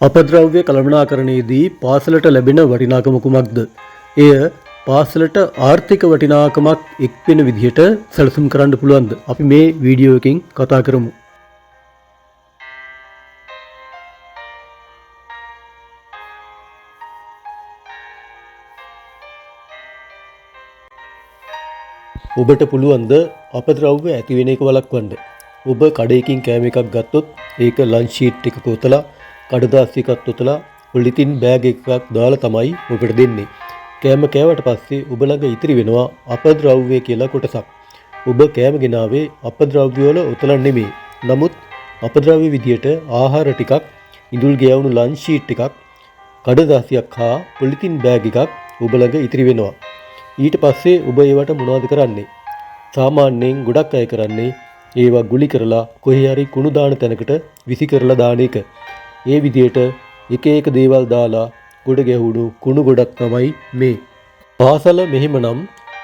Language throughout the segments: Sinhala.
අපද්‍රව්‍ය කළමනාකරණයේදී පාසලට ලැබෙන වටිනාකම කුමක්ද? එය පාසලට ආර්ථික වටිනාකමක් එක් වෙන විදිහට සැලසුම් කරන්න පුළුවන්ද? අපි මේ වීඩියෝ එකෙන් කතා කරමු. ඔබට පුළුවන්ද අපද්‍රව්‍ය ඇති වෙන එක වළක්වන්න? ඔබ කඩේකින් කෑම එකක් ගත්තොත් ඒක ලන්ච් ෂීට් එකක ඔතලා, කඩදාසි එකක් ඔතලා, පොලිතින් බෑග් එකක් දාලා තමයි ඔබට දෙන්නේ. කෑම කෑවට පස්සේ ඔබ ළඟ ඉතිරි වෙනවා අපද්‍රව්‍ය කියලා කොටසක්. ඔබ කෑම ගෙනාවේ අපද්‍රව්‍ය වල ඔතලා නෙමෙයි. නමුත් අපද්‍රව්‍ය විදියට ආහාර ටිකක්, ඉඳුල් ගෑවුණු ලන්ච් ෂීට් එකක්, කඩදාසියක් හා පොලිතින් බෑග් එකක් ඔබ ළඟ ඉතිරි වෙනවා. ඊට පස්සේ ඔබ ඒවට මොනවද කරන්නේ? සාමාන්‍යයෙන් ගොඩක් අය කරන්නේ ඒවා ගුලි කරලා කොහේ හරි කුණු දාන තැනකට විසි කරලා දාන එක. ඒ විදියට එක එක දේවල් දාලා ගොඩ ගැහුණු කුණු ගොඩක් තමයි මේ. පාසල මෙහෙමනම්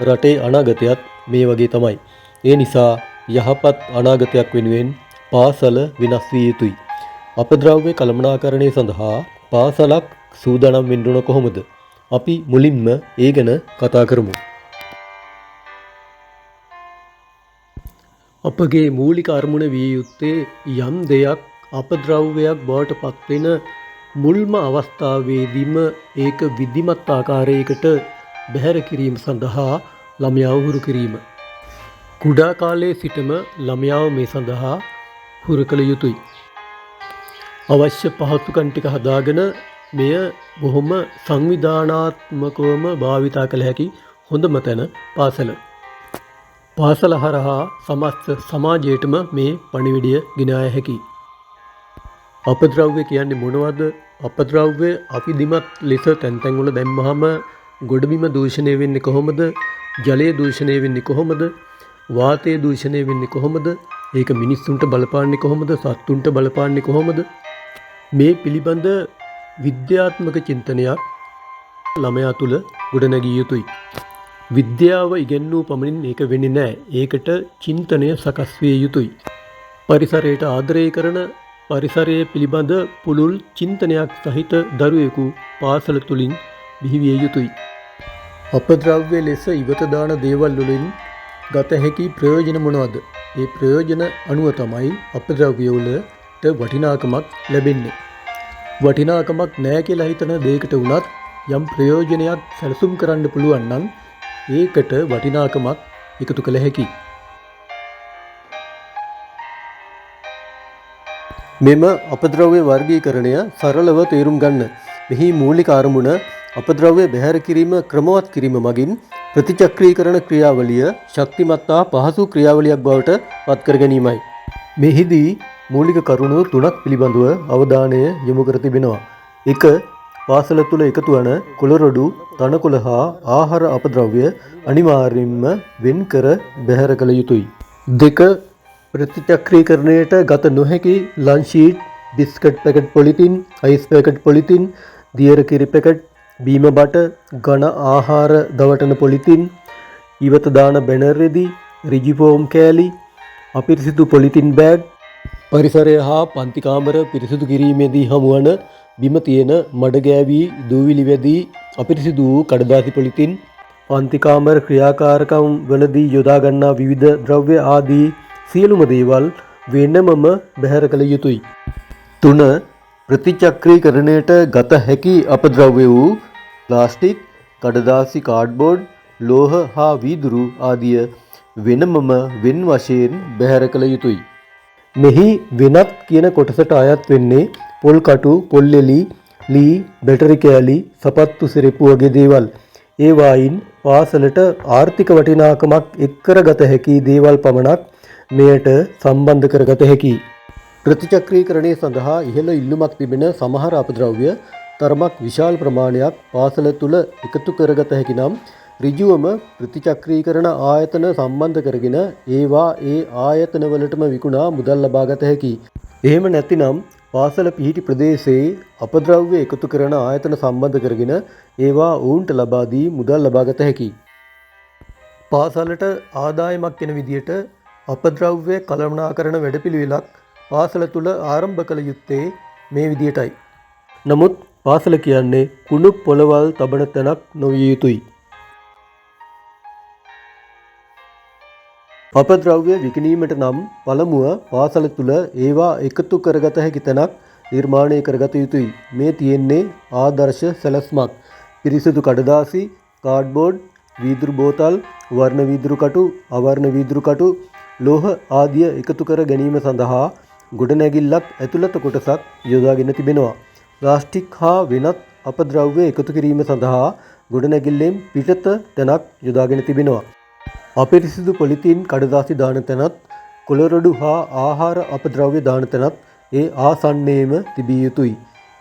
රටේ අනාගතයත් මේ වගේ තමයි. ඒ නිසා යහපත් අනාගතයක් වෙනුවෙන් පාසල වෙනස් විය යුතුයි. අපද්‍රව්‍ය කළමනාකරණය සඳහා පාසලක් සූදානම් වෙන්න ඕන කොහොමද? අපි මුලින්ම ඒ ගැන කතා කරමු. අපගේ මූලික අරමුණ විය යුත්තේ යම් දෙයක් අපද්‍රව්‍යයක් බවට පත්වෙන මුල්ම අවස්ථාවේදීම ඒක විධිමත් ආකාරයකට බැහැර කිරීම සඳහා ළමයාව හුරු කිරීම. කුඩා කාලයේ සිටම ළමයාව මේ සඳහා හුරු කළ යුතුයි. අවශ්‍ය පහසුකම් ටික හදාගෙන මෙය බොහොම සංවිධානාත්මකවම භාවිතා කළ හැකි හොඳම තැන පාසල. පාසල හරහා සමස්ත සමාජයටම මේ පණිවිඩය ගෙන ආය හැකියි. අපද්‍රව්‍ය කියන්නේ මොනවද? අපද්‍රව්‍ය අවිධිමත් ලෙස තැන් තැන් වල දැම්මහම ගොඩබිම දූෂණය වෙන්නේ කොහොමද? ජලය දූෂණය වෙන්නේ කොහොමද? වාතය දූෂණය වෙන්නේ කොහොමද? ඒක මිනිස්සුන්ට බලපාන්නේ කොහොමද? සත්තුන්ට බලපාන්නේ කොහොමද? මේ පිළිබඳ විද්‍යාත්මක චින්තනයක් ළමයා තුළ ගොඩනැගිය යුතුයි. විද්‍යාව ඉගැන්වූ පමණින් ඒක වෙන්නේ නෑ. ඒකට චින්තනය සකස් විය යුතුයි. පරිසරයට ආදරය කරන, පරිසරය පිළිබඳ පුළුල් චින්තනයක් සහිත දරුවෙකු පාසල තුළින් බිහිවිය යුතුයි. අපද්‍රව්‍ය ලෙස ඉවත දාන දේවල් වලින් ගත හැකි ප්‍රයෝජන මොනවද? ඒ ප්‍රයෝජන අනුව තමයි අපද්‍රව්‍ය වලට වටිනාකමක් ලැබෙන්නේ. වටිනාකමක් නෑ කියලා හිතන දෙයකට වුණත් යම් ප්‍රයෝජනයක් සැලසුම් කරන්න පුළුවන් නම් ඒකට වටිනාකමක් එකතු කළ හැකියි. මෙම අපද්‍රව්‍ය වර්ගීකරණය සරලව තේරුම් ගන්න. මෙහි මූලික අරමුණ අපද්‍රව්‍ය බැහැර කිරීම ක්‍රමවත් කිරීම මගින් ප්‍රතිචක්‍රීකරණ ක්‍රියාවලිය ශක්තිමත් හා පහසු ක්‍රියාවලියක් බවට පත් කර ගැනීමයි. මෙහිදී මූලික කරුණු තුනක් පිළිබඳව අවධානය යොමු කර තිබෙනවා. 1. පාසල තුළ එකතු වන කොළ රොඩු, තනකොළ හා ආහාර අපද්‍රව්‍ය අනිවාර්යයෙන්ම වෙන් කර බැහැර කළ යුතුයි. 2. ප්‍රතිචක්‍රීකරණයට ගත නොහැකි lunch sheet, biscuit packet polythene, ice packet polythene, දියර කිරි පැකට්, බීම බට, ඝන ආහාර දවටන පොලිතින්, ඉවත දාන බැනර් රෙදි, රිජිෆෝම් කෑලි, අපිරිසිදු පොලිතින් බෑග්, පරිසරය හා පන්ති කාමර පිරිසිදු කිරීමේදී හමුවන බිම තියෙන මඩ ගෑවී දූවිලි වැදී අපිරිසිදු වූ කඩදාසි පොලිතින්, පන්ති කාමර ක්‍රියාකාරකම් වලදී යොදා ගන්නා විවිධ ද්‍රව්‍ය ආදී සියලුම දේවල් වෙනමම බැහැර කළ යුතුයි. 3. ප්‍රතිචක්‍රීකරණයට ගත හැකි අපද්‍රව්‍ය වූ ප්ලාස්ටික්, කඩදාසි, කාඩ්බෝඩ්, ලෝහ හා වීදුරු ආදිය වෙනමම වෙන් වශයෙන් බැහැර කළ යුතුයි. මෙහි වෙනත් කියන කොටසට අයත් වෙන්නේ පොල් කටු, පොල් එලි, ලී, බැටරි කෑලි, සපත්තු සෙරෙප්පු වගේ දේවල්. ඒවායින් පාසලට ආර්ථික වටිනාකමක් එක් කරගත හැකි දේවල් පමණක් මෙයට සම්බන්ධ කරගත හැකියි. ප්‍රතිචක්‍රීකරණය සඳහා ඉහළ ඉල්ලුමක් තිබෙන සමහර අපද්‍රව්‍ය තරමක් විශාල ප්‍රමාණයක් පාසල තුළ එකතු කරගත හැකි නම් ඍජුවම ප්‍රතිචක්‍රීකරණ ආයතන සම්බන්ධ කරගෙන ඒවා ඒ ආයතනවලටම විකුණා මුදල් ලබාගත හැකියි. එහෙම නැතිනම් පාසල පිහිටි ප්‍රදේශයේ අපද්‍රව්‍ය එකතු කරන ආයතන සම්බන්ධ කරගෙන ඒවා ඔවුන්ට ලබා දී මුදල් ලබාගත හැකියි. පාසලට ආදායමක් එන විදියට අපද්‍රව්‍ය කළමනාකරණ වැඩපිළිවෙලක් පාසල තුළ ආරම්භ කළ යුත්තේ මේ විදියටයි. නමුත් පාසල කියන්නේ කුණු පොළවල් තබන තැනක් නොවිය යුතුයි. අපද්‍රව්‍ය විකිණීමට නම් පළමුව පාසල තුළ ඒවා එකතු කරගත හැකි තැනක් නිර්මාණය කරගත යුතුයි. මේ තියෙන්නේ ආදර්ශ සැලැස්මක්. පිරිසිදු කඩදාසි, කාඩ්බෝඩ්, වීදුරු බෝතල්, වර්ණ වීදුරු කටු, අවර්ණ වීදුරු කටු, ලෝහ ආදිය එකතු කර ගැනීම සඳහා ගොඩනැගිල්ලක් ඇතුළත කොටසක් යොදාගෙන තිබෙනවා. ප්ලාස්ටික් හා වෙනත් අපද්‍රව්‍ය එකතු කිරීම සඳහා ගොඩනැගිල්ලෙන් පිටත තැනක් යොදාගෙන තිබෙනවා. අපිරිසිදු පොලිතීන් කඩදාසි දාන තැනත්, කොළ රොඩු හා ආහාර අපද්‍රව්‍ය දාන තැනත් ඒ ආසන්නයේම තිබිය යුතුයි.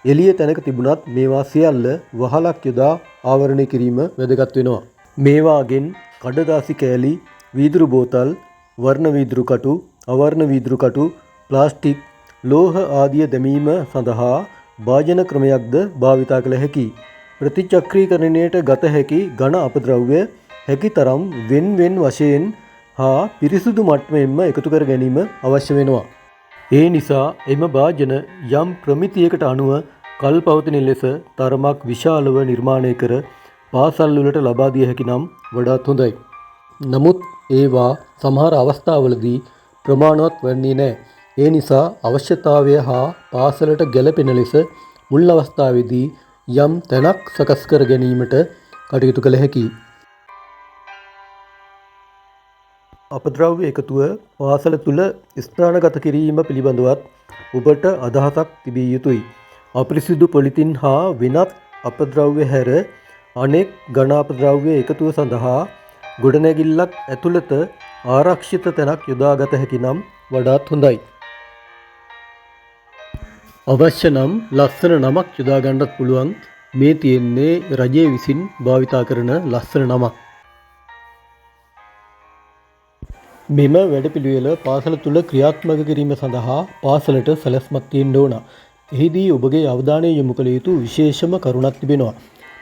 එළිය තැනක තිබුණත් මේවා සියල්ල වහලක් යොදා ආවරණය කිරීම වැදගත් වෙනවා. මේවාගෙන් කඩදාසි කෑලි, වීදුරු බෝතල්, වර්ණ වීදුරු කටු, අවර්ණ වීදුරු කටු, ප්ලාස්ටික්, ලෝහ ආදිය දැමීම සඳහා භාජන ක්‍රමයක්ද භාවිතා කළ හැකියි. ප්‍රතිචක්‍රීකරණයට ගත හැකි ඝන අපද්‍රව්‍ය හැකි තරම් වෙන් වෙන් වශයෙන් හා පිරිසුදු මට්ටමින්ම එකතු කර ගැනීම අවශ්‍ය වෙනවා. ඒ නිසා එම භාජන යම් ප්‍රමිතියකට අනුව කල් පවතින ලෙස තරමක් විශාලව නිර්මාණය කර පාසල් වලට ලබා දිය හැකි නම් වඩාත් හොඳයි. නමුත් ඒවා සමහර අවස්ථාවලදී ප්‍රමාණවත් වන්නේ නැහැ. ඒ නිසා අවශ්‍යතාවය හා පාසලට ගැලපෙන ලෙස මුල් අවස්ථාවේදී යම් තැනක් සකස් කර ගැනීමට කටයුතු කළ හැකියි. අපද්‍රව්‍ය එකතුව පාසල තුළ ස්ථානගත කිරීම පිළිබඳවත් ඔබට අදහසක් තිබිය යුතුයි. අපිරිසිදු පොලිතින් හා වෙනත් අපද්‍රව්‍ය හැර අනෙක් ඝන අපද්‍රව්‍ය එකතුව සඳහා ගොඩනැගිල්ලක් ඇතුළත ආරක්ෂිත තැනක් යොදාගත හැකි නම් වඩාත් හොඳයි. අවශ්‍ය නම් ලස්සන නමක් යොදා ගන්නත් පුළුවන්. මේ තියෙන්නේ රජය විසින් භාවිතා කරන ලස්සන නමක්. මෙම වැඩපිළිවෙල පාසල තුළ ක්‍රියාත්මක කිරීම සඳහා පාසලට සැලැස්මක් තියෙන්න ඕන. එහිදී ඔබගේ අවධානය යොමු කළ යුතු විශේෂම කරුණක් තිබෙනවා.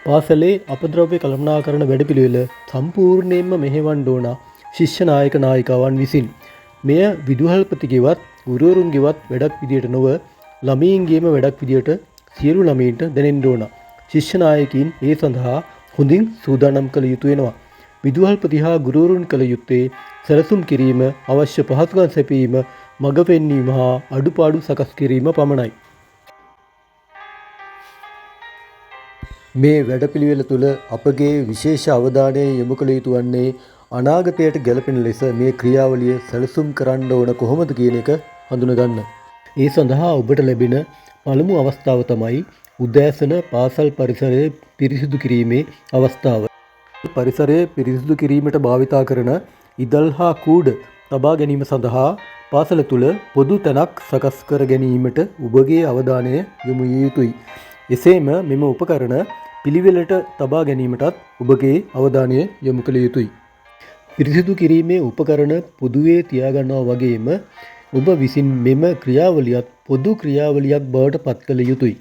පාසලේ අපද්‍රව්‍ය කළමනාකරණ වැඩපිළිවෙල සම්පූර්ණයෙන්ම මෙහෙවන්න ඕන ශිෂ්‍ය නායක නායිකාවන් විසින්. මෙය විදුහල්පතිගේවත් ගුරුවරුන්ගේවත් වැඩක් විදියට නොව ළමයින්ගේම වැඩක් විදියට සියලු ළමයින්ට දැනෙන්න ඕන. ශිෂ්‍ය නායකයින් ඒ සඳහා හොඳින් සූදානම් කළ යුතු වෙනවා. විදුහල්පති හා ගුරුවරුන් කළ යුත්තේ සැලසුම් කිරීම, අවශ්‍ය පහසුකම් සැපයීම, මඟ පෙන්වීම හා අඩුපාඩු සකස් කිරීම පමණයි. මේ වැඩපිළිවෙල තුළ අපගේ විශේෂ අවධානය යොමු කළ යුතු වන්නේ අනාගතයට ගැලපෙන ලෙස මේ ක්‍රියාවලිය සැලසුම් කරන්න ඕන කොහොමද කියන එක හඳුනගන්න. ඒ සඳහා ඔබට ලැබෙන පළමු අවස්ථාව තමයි උදෑසන පාසල් පරිසරය පිරිසිදු කිරීමේ අවස්ථාව. පරිසරය පිරිසිදු කිරීමට භාවිතා කරන ඉදල් හා කූඩ තබා ගැනීම සඳහා පාසල තුළ පොදු තැනක් සකස් කර ගැනීමට ඔබගේ අවධානය යොමු විය යුතුයි. එසේම මෙම උපකරණ පිළිවෙලට තබා ගැනීමටත් ඔබගේ අවධානය යොමු කළ යුතුයි. පිරිසිදු කිරීමේ උපකරණ පොදුවේ තියාගන්නවා වගේම ඔබ විසින් මෙම ක්‍රියාවලියත් පොදු ක්‍රියාවලියක් බවට පත් කළ යුතුයි.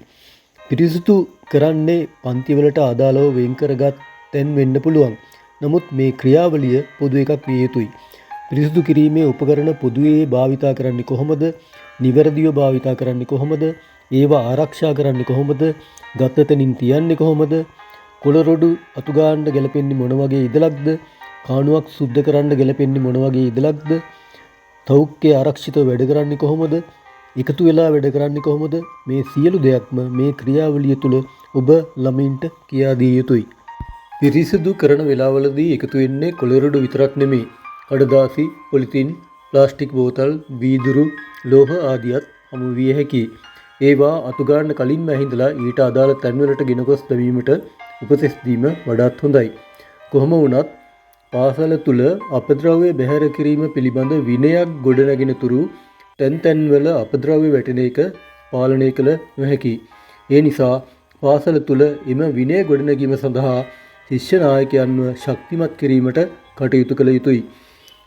පිරිසිදු කරන්නේ පන්තිවලට අදාළව වෙන් කරගත් තැන් වෙන්න පුළුවන්. නමුත් මේ ක්‍රියාවලිය පොදු එකක් විය යුතුයි. පිරිසිදු කිරීමේ උපකරණ පොදුවේ භාවිතා කරන්නේ කොහොමද? නිවැරදිව භාවිතා කරන්නේ කොහොමද? ඒවා ආරක්ෂා කරන්නේ කොහොමද? ගත තැනින් තියන්නේ කොහොමද? කොළ රොඩු අතු ගාන්න ගැලපෙන්නේ මොන වගේ ඉදලක්ද? කාණුවක් සුද්ධ කරන්න ගැලපෙන්නේ මොන වගේ ඉදලක්ද? සෞඛ්‍ය ආරක්ෂිතව වැඩ කරන්නේ කොහොමද? එකතු වෙලා වැඩ කරන්නේ කොහොමද? මේ සියලු දෙයක්ම මේ ක්‍රියාවලිය තුළ ඔබ ළමින්ට කියා දිය යුතුයි. පිරිසිදු කරන වෙලාවලදී එකතු වෙන්නේ කොළ රොඩු විතරක් නෙමෙයි. කඩදාසි, පොලිතින්, ප්ලාස්ටික් බෝතල්, වීදුරු, ලෝහ ආදියත් හමු විය හැකියි. ඒවා අතු ගන්න කලින්ම ඇහිඳලා ඊට අදාළ තැන්වලට ගෙන ගොස් දැමීමට උපදෙස් දීම වඩාත් හොඳයි. කොහොම වුණත් පාසල තුළ අපද්‍රව්‍ය බැහැර කිරීම පිළිබඳ විනයක් ගොඩනැගෙන තුරු තැන් තැන්වල අපද්‍රව්‍ය වැටෙන එක පාලනය කළ නොහැකියි. ඒ නිසා පාසල තුළ එම විනය ගොඩනැගීම සඳහා ශිෂ්‍ය නායකයන්ව ශක්තිමත් කිරීමට කටයුතු කළ යුතුයි.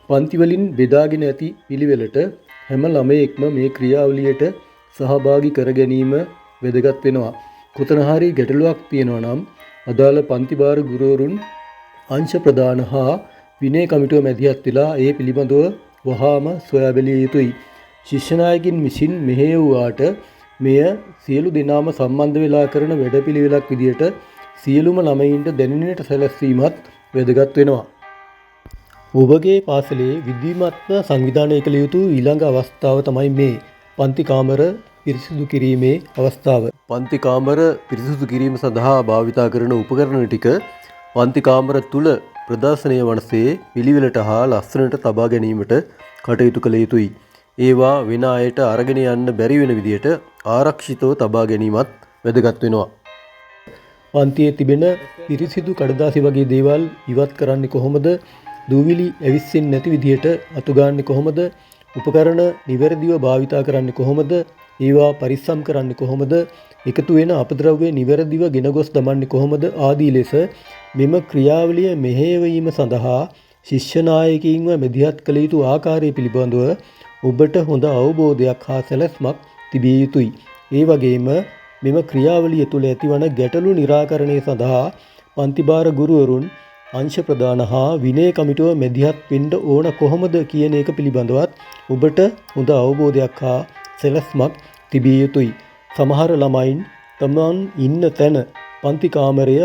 පන්තිවලින් බෙදාගෙන ඇති පිළිවෙලට හැම ළමයෙක්ම මේ ක්‍රියාවලියට සහභාගී කර ගැනීම වැදගත් වෙනවා. කොතන හරි ගැටලුවක් තියෙනවා නම් අදාළ පන්ති භාර ගුරුවරුන් අංශ ප්‍රධාන හා විනය කමිටුව මැදිහත් වෙලා ඒ පිළිබඳව වහාම සොයා බැලිය යුතුයි. ශිෂ්‍ය නායකින් විසින් මෙහෙයවුවාට මෙය සියලු දෙනාම සම්බන්ධ වෙලා කරන වැඩපිළිවෙලක් විදියට සියලුම ළමයින්ට දැනෙන්නට සැලැස්වීමත් වැදගත් වෙනවා. ඔබගේ පාසලේ විධිමත්ව සංවිධානය කළ යුතු ඊළඟ අවස්ථාව තමයි මේ පන්ති කාමර පිරිසිදු කිරීමේ අවස්ථාව. පන්ති කාමර පිරිසිදු කිරීම සඳහා භාවිතා කරන උපකරණ ටික පන්ති කාමර තුල ප්‍රදර්ශනය වනසේ පිළිවෙලට හා ලස්සනට තබා ගැනීමට කටයුතු කළ යුතුයි. ඒවා වෙන අයට අරගෙන යන්න බැරි වෙන විදියට ආරක්ෂිතව තබා ගැනීමත් වැදගත් වෙනවා. පන්තියේ තිබෙන පිරිසිදු කඩදාසි වගේ දේවල් ඉවත් කරන්නේ කොහොමද? දූවිලි ඇවිස්සෙන්නේ නැති විදියට අතු ගාන්නේ කොහොමද? උපකරණ නිවැරදිව භාවිතා කරන්නේ කොහොමද? ඒවා පරිස්සම් කරන්නේ කොහොමද? එකතු වෙන අපද්‍රව්‍ය නිවැරදිව ගෙන ගොස් දමන්නේ කොහොමද ආදී ලෙස මෙම ක්‍රියාවලිය මෙහෙයවීම සඳහා ශිෂ්‍ය නායකයින්ව මැදිහත් කළ යුතු ආකාරය පිළිබඳව ඔබට හොඳ අවබෝධයක් හා සැලැස්මක් තිබිය යුතුයි. ඒ වගේම මෙම ක්‍රියාවලිය තුළ ඇතිවන ගැටලු නිරාකරණය සඳහා පන්තිභාර ගුරුවරුන්, අංශ ප්‍රධාන හා විනය කමිටුව මැදිහත් වෙන්න ඕන කොහොමද කියන එක පිළිබඳවත් ඔබට හොඳ අවබෝධයක් හා සැලැස්මක් තිබිය යුතුයි. සමහර ළමයින් තමන් ඉන්න තැන පන්ති කාමරය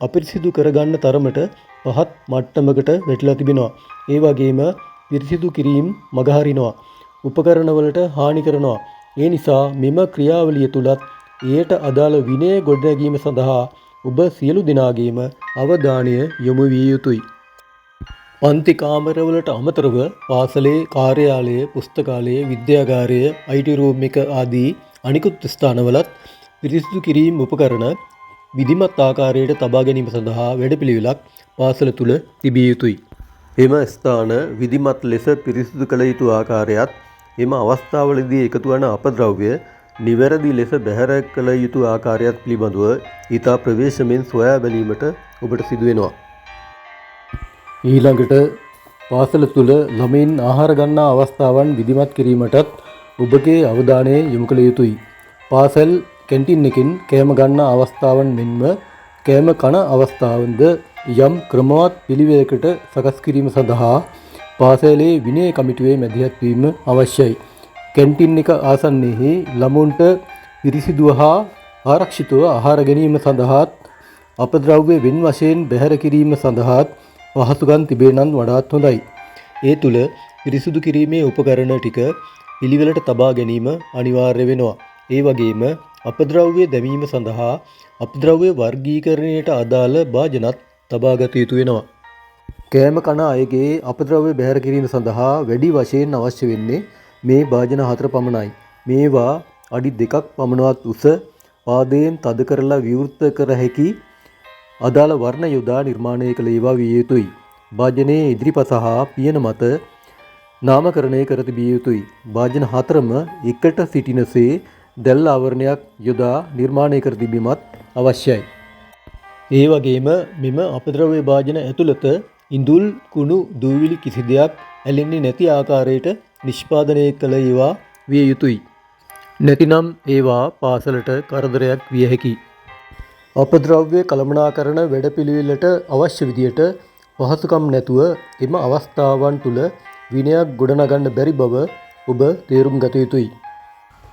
අපිරිසිදු කරගන්න තරමට පහත් මට්ටමකට වැටිලා තිබෙනවා. ඒ වගේම පිරිසිදු කිරීම් මගහරිනවා. උපකරණවලට හානි කරනවා. ඒ නිසා මෙම ක්‍රියාවලිය තුලත් එයට අදාළ විනය ගොඩනැගීම සඳහා ඔබ සියලු දෙනාගේම අවධානය යොමු විය යුතුයි. පන්ති කාමරවලට අමතරව පාසලේ කාර්යාලය, පුස්තකාලය, විද්‍යාගාරය, IT room එක ආදී අනිකුත් ස්ථානවලත් පිරිසිදු කිරීම් උපකරණ විධිමත් ආකාරයට තබා ගැනීම සඳහා වැඩපිළිවෙලක් පාසල තුළ තිබිය යුතුයි. එම ස්ථාන විධිමත් ලෙස පිරිසිදු කළ යුතු ආකාරයත් එම අවස්ථාවලදී එකතු වන අපද්‍රව්‍ය නිවැරදි ලෙස බැහැර කළ යුතු ආකාරයත් පිළිබඳව ඉතා ප්‍රවේශමෙන් සොයා බැලීමට ඔබට සිදුවෙනවා. ඊළඟට පාසල තුළ ළමයින් ආහාර ගන්නා අවස්ථාවන් විධිමත් කිරීමටත් ඔබගේ අවධානය යොමු කළ යුතුයි. පාසල් කැන්ටින් එකෙන් කෑම ගන්නා අවස්ථාවන් මෙන්ම කෑම කන අවස්ථාවන්ද යම් ක්‍රමවත් පිළිවෙලකට සකස් කිරීම සඳහා පාසලේ විනය කමිටුවේ මැදිහත් වීම අවශ්‍යයි. කැන්ටින් එක ආසන්නයෙහි ළමුන්ට පිරිසිදුව හා ආරක්ෂිතව ආහාර ගැනීම සඳහාත් අපද්‍රව්‍ය වෙන් වශයෙන් බැහැර කිරීම සඳහාත් පහසුකම් තිබේ නම් වඩාත් හොඳයි. ඒ තුළ පිරිසිදු කිරීමේ උපකරණ ටික පිළිවෙලට තබා ගැනීම අනිවාර්ය වෙනවා. ඒ වගේම අපද්‍රව්‍ය දැමීම සඳහා අපද්‍රව්‍ය වර්ගීකරණයට අදාළ භාජනත් තබාගත යුතු වෙනවා. කෑම කන අයගේ අපද්‍රව්‍ය බැහැර කිරීම සඳහා වැඩි වශයෙන් අවශ්‍ය වෙන්නේ මේ භාජන හතර පමණයි. මේවා අඩි 2ක් පමණවත් උස, පාදයෙන් තද කරලා විවෘත කර හැකි අදාළ වර්ණ යොදා නිර්මාණය කළ ඒවා විය යුතුයි. භාජනයේ ඉදිරිපස හා පියන මත නාමකරණය කර තිබිය යුතුයි. භාජන හතරම එකට සිටිනසේ දැල් ආවරණයක් යොදා නිර්මාණය කර තිබීමත් අවශ්‍යයි. ඒ වගේම මෙම අපද්‍රව්‍ය භාජන ඇතුළත ඉඳුල්, කුණු, දූවිලි කිසි දෙයක් ඇලෙන්නේ නැති ආකාරයට නිෂ්පාදනය කළ ඒවා විය යුතුයි. නැතිනම් ඒවා පාසලට කරදරයක් විය හැකියි. අපද්‍රව්‍ය කළමනාකරණ වැඩපිළිවෙලට අවශ්‍ය විදියට පහසුකම් නැතුව එම අවස්ථාවන් තුළ විනයක් ගොඩනගන්න බැරි බව ඔබ තේරුම් ගත යුතුයි.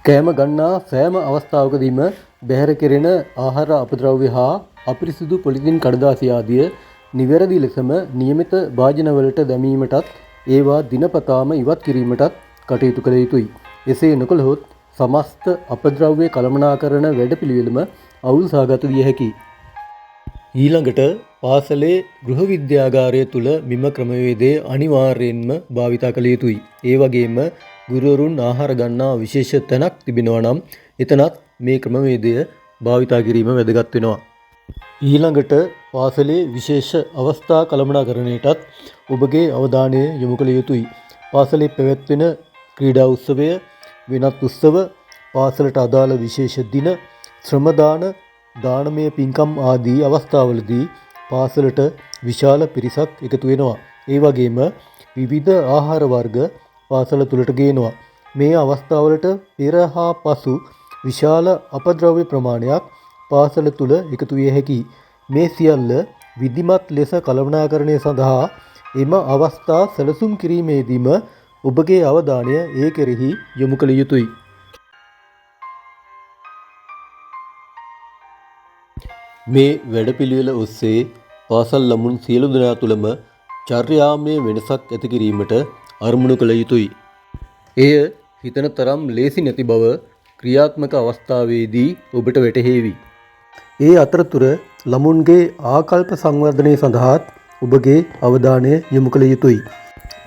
කෑම ගන්නා සෑම අවස්ථාවකදීම බැහැර කෙරෙන ආහාර අපද්‍රව්‍ය හා අපිරිසිදු පොලිතින් කඩදාසි ආදිය නිවැරදි ලෙසම නියමිත භාජනවලට දැමීමටත් ඒවා දිනපතාම ඉවත් කිරීමටත් කටයුතු කළ යුතුයි. එසේ නොකළහොත් සමස්ත අපද්‍රව්‍ය කළමනාකරණ වැඩපිළිවෙලම අවුල් සහගත විය හැකියි. ඊළඟට පාසලේ ගෘහ විද්‍යාගාරය තුළ මෙම ක්‍රමවේදය අනිවාර්යයෙන්ම භාවිතා කළ යුතුයි. ඒ වගේම ගුරුවරුන් ආහාර ගන්නා විශේෂ තැනක් තිබෙනවා නම් එතනත් මේ ක්‍රමවේදය භාවිතා කිරීම වැදගත් වෙනවා. ඊළඟට පාසලේ විශේෂ අවස්ථා කළමනාකරණයටත් ඔබගේ අවධානය යොමු කළ යුතුයි. පාසලේ පැවැත්වෙන ක්‍රීඩා උත්සවය, වෙනත් උත්සව, පාසලට අදාළ විශේෂ දින, ශ්‍රමදාන, දානමය පින්කම් ආදී අවස්ථාවලදී පාසලට විශාල පිරිසක් එකතු වෙනවා. ඒ වගේම විවිධ ආහාර වර්ග පාසල තුළට ගේනවා. මේ අවස්ථාවලට පෙර හා පසු විශාල අපද්‍රව්‍ය ප්‍රමාණයක් පාසල තුළ එකතු විය හැකියි. මේ සියල්ල විධිමත් ලෙස කළමනාකරණය සඳහා එම අවස්ථා සැලසුම් කිරීමේදීම ඔබගේ අවධානය ඒ කෙරෙහි යොමු කළ යුතුයි. මේ වැඩපිළිවෙල ඔස්සේ පාසල් ළමුන් සියලු දෙනා තුළම චර්යාමය වෙනසක් ඇති කිරීමට අරමුණු කළ යුතුයි. එය හිතන තරම් ලේසි නැති බව ක්‍රියාත්මක අවස්ථාවේදී ඔබට වැටහේවි. ඒ අතරතුර ළමුන්ගේ ආකල්ප සංවර්ධනය සඳහාත් ඔබගේ අවධානය යොමු කළ යුතුයි.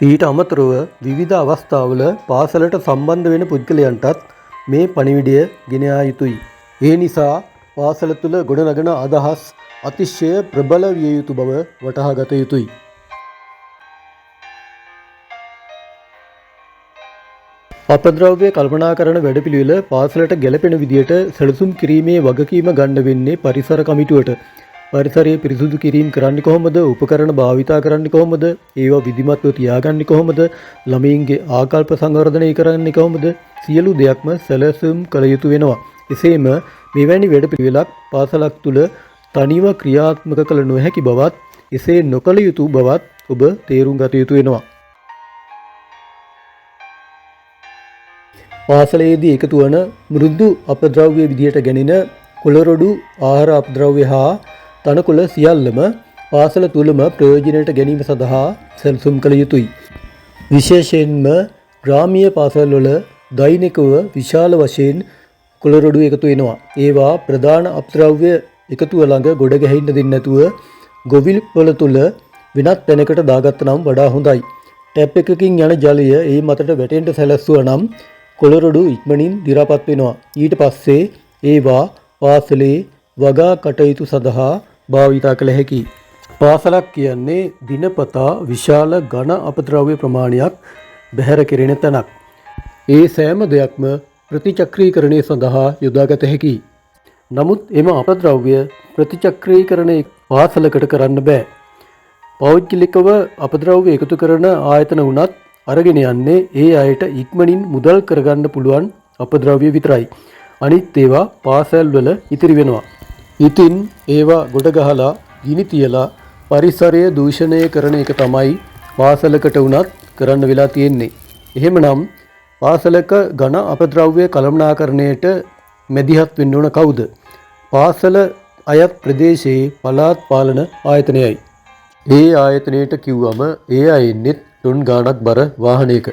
ඊට අමතරව විවිධ අවස්ථාවල පාසලට සම්බන්ධ වෙන පුද්ගලයන්ටත් මේ පණිවිඩය ගෙන යා යුතුයි. ඒ නිසා පාසල තුළ ගොඩනගන අදහස් අතිශය ප්‍රබල විය යුතු බව වටහා ගත යුතුයි. අපද්‍රව්‍ය කළමනාකරණ වැඩපිළිවෙල පාසලට ගැලපෙන විදියට සැලසුම් කිරීමේ වගකීම ගන්න වෙන්නේ පරිසර කමිටුවට. පරිසරය පිරිසුදු කිරීම කරන්නේ කොහොමද? උපකරණ භාවිතා කරන්නේ කොහොමද? ඒවා විධිමත්ව තියාගන්නේ කොහොමද? ළමයින්ගේ ආකල්ප සංවර්ධනය කරන්නේ කොහොමද? සියලු දෙයක්ම සැලසුම් කළ යුතු වෙනවා. එසේම මෙවැනි වැඩපිළිවෙලක් පාසලක් තුළ තනිව ක්‍රියාත්මක කළ නොහැකි බවත්, එසේ නොකළ යුතු බවත් ඔබ තේරුම් ගත යුතු වෙනවා. පාසලේදී එකතු වන මෘදු අපද්‍රව්‍ය විදියට ගැනෙන කොළරොඩු, ආහාර අපද්‍රව්‍ය හා තනකොළ සියල්ලම පාසල තුළම ප්‍රයෝජනයට ගැනීම සඳහා සැලසුම් කළ යුතුයි. විශේෂයෙන්ම ග්‍රාමීය පාසල්වල දෛනිකව විශාල වශයෙන් කොළරොඩු එකතු වෙනවා. ඒවා ප්‍රධාන අපද්‍රව්‍ය එකතුව ළඟ ගොඩ ගැහෙන්න දෙන්නේ නැතුව ගොවිපළ තුළ වෙනත් තැනකට දාගත්ත නම් වඩා හොඳයි. ටැප් එකකින් යන ජලය ඒ මතට වැටෙන්න සැලැස්සුවා නම් කොළරොඩු ඉක්මනින් දි รา පත් වෙනවා. ඊට පස්සේ ඒවා පාසලේ වගා කටයුතු සඳහා භාවිතා කළ හැකියි. පාසලක් කියන්නේ දිනපතා විශාල ඝන අපද්‍රව්‍ය ප්‍රමාණයක් බැහැර කෙරෙන තැනක්. ඒ සෑම දෙයක්ම ප්‍රතිචක්‍රීකරණය සඳහා යොදාගත හැකියි. නමුත් එම අපද්‍රව්‍ය ප්‍රතිචක්‍රීකරණය පාසලකට කරන්න බෑ. පෞද්ගලිකව අපද්‍රව්‍ය එකතු කරන ආයතන වුණත් අරගෙන යන්නේ ඒ අයට ඉක්මනින් මුදල් කරගන්න පුළුවන් අපද්‍රව්‍ය විතරයි. අනිත් ඒවා පාසල්වල ඉතිරි වෙනවා. ඉතින් ඒවා ගොඩ ගහලා ගිනි තියලා පරිසරය දූෂණය කරන එක තමයි පාසලකට වුණත් කරන්න වෙලා තියෙන්නේ. එහෙමනම් පාසලක ඝන අපද්‍රව්‍ය කළමනාකරණයට මැදිහත් වෙන්න ඕන කවුද? පාසල අයත් ප්‍රදේශයේ පළාත් පාලන ආයතනයයි. ඒ ආයතනයට කිව්වම ඒ අය එන්නෙත් ටොන් ගාණක් බර වාහනයක.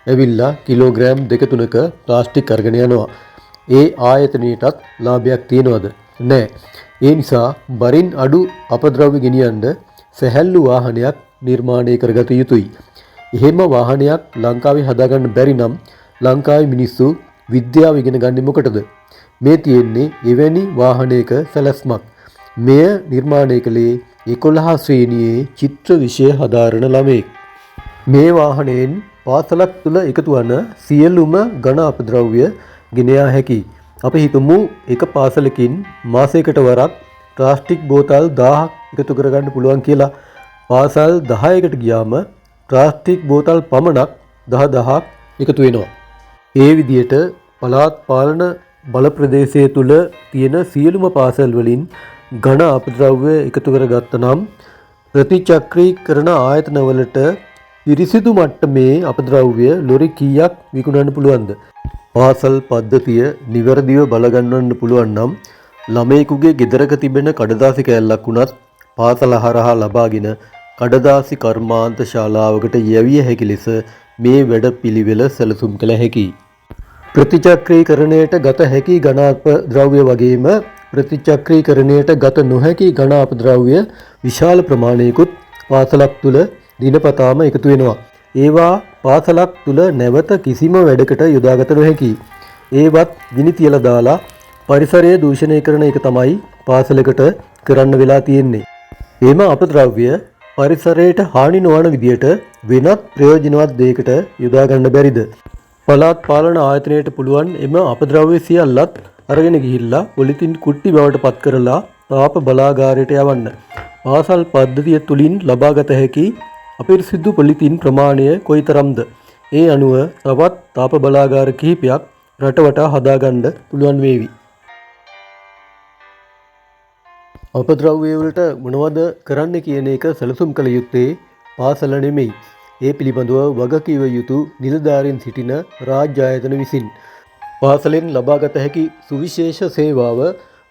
ඇවිල්ලා කිලෝග්‍රෑම් දෙක තුනක ප්ලාස්ටික් අරගෙන යනවා. ඒ ආයතනයටත් ලාභයක් තියෙනවද? නෑ. ඒ නිසා බරින් අඩු අපද්‍රව්‍ය ගෙනියන්න සැහැල්ලු වාහනයක් නිර්මාණය කරගත යුතුයි. එහෙම වාහනයක් ලංකාවේ හදාගන්න බැරි නම් ලංකාවේ මිනිස්සු විද්‍යාව ඉගෙන ගන්නේ මොකටද? මේ තියෙන්නේ එවැනි වාහනයක සැලැස්මක්. මෙය නිර්මාණය කළේ 11 ශ්‍රේණියේ චිත්‍ර විෂය හදාරන ළමයෙක්. මේ වාහනයෙන් පාසලක් තුළ එකතු වන සියලුම ඝන අපද්‍රව්‍ය ගෙන යා හැකියි. අපි හිතමු එක පාසලකින් මාසයකට වරක් ප්ලාස්ටික් බෝතල් 1000ක් එකතු කරගන්න පුළුවන් කියලා. පාසල් 10කට ගියාම ප්ලාස්ටික් බෝතල් පමණක් 10,000ක් එකතු වෙනවා. ඒ විදියට පළාත් පාලන බල ප්‍රදේශය තුළ තියෙන සියලුම පාසල් වලින් ඝන අපද්‍රව්‍ය එකතු කරගත්ත නම් ප්‍රතිචක්‍රීකරණ ආයතනවලට පිරිසිදු මට්ටමේ අපද්‍රව්‍ය ලොරි කීයක් විකුණන්න පුළුවන්ද? පාසල් පද්ධතිය නිවැරදිව බලගන්වන්න පුළුවන් නම් ළමයෙකුගේ ගෙදරක තිබෙන කඩදාසි කෑල්ලක් වුණත් පාසල හරහා ලබාගෙන කඩදාසි කර්මාන්ත ශාලාවකට යැවිය හැකි ලෙස මේ වැඩපිළිවෙල සැලසුම් කළ හැකියි. ප්‍රතිචක්‍රීකරණයට ගත හැකි ඝන අපද්‍රව්‍ය වගේම ප්‍රතිචක්‍රීකරණයට ගත නොහැකි ඝන අපද්‍රව්‍ය විශාල ප්‍රමාණයකුත් පාසලක් තුළ දිනපතාම එකතු වෙනවා. ඒවා පාසලක් තුළ නැවත කිසිම වැඩකට යොදාගත නොහැකියි. ඒවත් ගිනි තියලා දාලා පරිසරය දූෂණය කරන එක තමයි පාසලකට කරන්න වෙලා තියෙන්නේ. එම අපද්‍රව්‍ය පරිසරයට හානි නොවන විදියට වෙනත් ප්‍රයෝජනවත් දෙයකට යොදා ගන්න බැරිද? පළාත් පාලන ආයතනයට පුළුවන් එම අපද්‍රව්‍ය සියල්ලත් අරගෙන ගිහිල්ලා පොලිතින් කුට්ටි බවට පත් කරලා තාප බලාගාරයට යවන්න. පාසල් පද්ධතිය තුලින් ලබාගත හැකි අපිරිසිදු පොලිතින් ප්‍රමාණය කොයිතරම්ද? ඒ අනුව තවත් තාප බලාගාර කිහිපයක් රට වටා හදාගන්න පුළුවන් වේවි. අපද්‍රව්‍ය වලට මොනවද කරන්න කියන එක සැලසුම් කළ යුත්තේ පාසල නෙමෙයි. ඒ පිළිබඳව වගකිව යුතු නිලධාරීන් සිටින රාජ්‍ය ආයතන විසින්. පාසලෙන් ලබාගත හැකි සුවිශේෂ සේවාව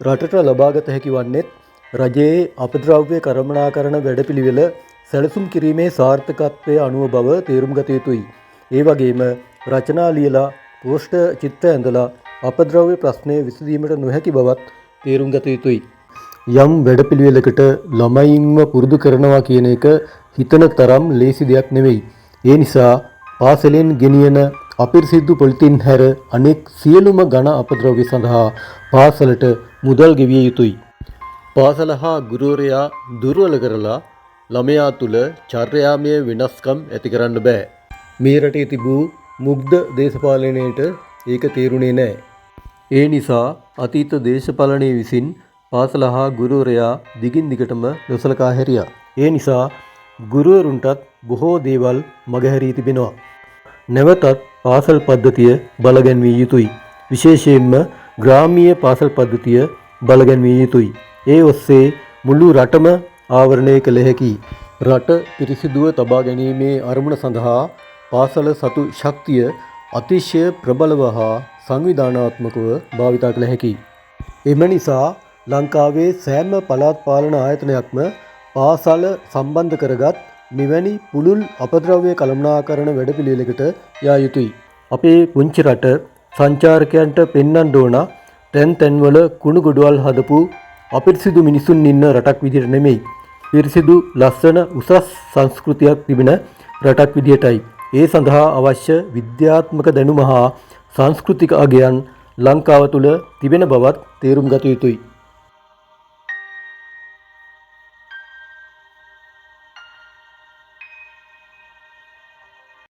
රටට ලබාගත හැකි වන්නේත් රජයේ අපද්‍රව්‍ය කළමනාකරණ වැඩපිළිවෙල සැලසුම් කිරීමේ සාර්ථකත්වය අනුව බව තේරුම් ගත යුතුයි. ඒ වගේම රචනා ලියලා පෝස්ටර් චිත්‍ර ඇඳලා අපද්‍රව්‍ය ප්‍රශ්නය විසඳීමට නොහැකි බවත් තේරුම් ගත යුතුයි. යම් වැඩපිළිවෙලකට ළමයින්ව පුරුදු කරනවා කියන එක හිතන තරම් ලේසි දෙයක් නෙවෙයි. ඒ නිසා පාසලෙන් ගෙනියන අපිරිසිදු පොලිතින් හැර අනෙක් සියලුම ඝන අපද්‍රව්‍ය සඳහා පාසලට මුදල් ගෙවිය යුතුයි. පාසල හා ගුරුවරයා දුර්වල කරලා ළමයා තුළ චර්යාමය වෙනස්කම් ඇති කරන්න බෑ. මේ රටේ තිබූ මුග්ධ දේශපාලනයට ඒක තේරුණේ නෑ. ඒ නිසා අතීත දේශපාලනය විසින් පාසල හා ගුරුවරයා දිගින් දිගටම නොසලකා හැරියා. ඒ නිසා ගුරුවරුන්ටත් බොහෝ දේවල් මගහැරී තිබෙනවා. නැවතත් පාසල් පද්ධතිය බලගැන්විය යුතුයි. විශේෂයෙන්ම ග්‍රාමීය පාසල් පද්ධතිය බලගැන්විය යුතුයි. ඒ ඔස්සේ මුළු රටම ආවරණය කළ හැකියි. රට පිරිසිදුව තබා ගැනීමේ අරමුණ සඳහා පාසල සතු ශක්තිය අතිශය ප්‍රබලව හා සංවිධානාත්මකව භාවිතා කළ හැකියි. එම නිසා ලංකාවේ සෑම පළාත් පාලන ආයතනයක්ම පාසල සම්බන්ධ කරගත් මෙවැනි පුළුල් අපද්‍රව්‍ය කළමනාකරණ වැඩපිළිවෙලකට යා යුතුයි. අපේ පුංචි රට සංචාරකයන්ට පෙන්වන්න ඕන තැන් තැන්වල කුණු ගොඩවල් හදපු අපිරිසිදු මිනිසුන් ඉන්න රටක් විදිහට නෙමෙයි. පිරිසිදු, ලස්සන, උසස් සංස්කෘතියක් තිබෙන රටක් විදිහටයි. ඒ සඳහා අවශ්‍ය විද්‍යාත්මක දැනුම හා සංස්කෘතික අගයන් ලංකාව තුළ තිබෙන බවත් තේරුම් ගත යුතුයි.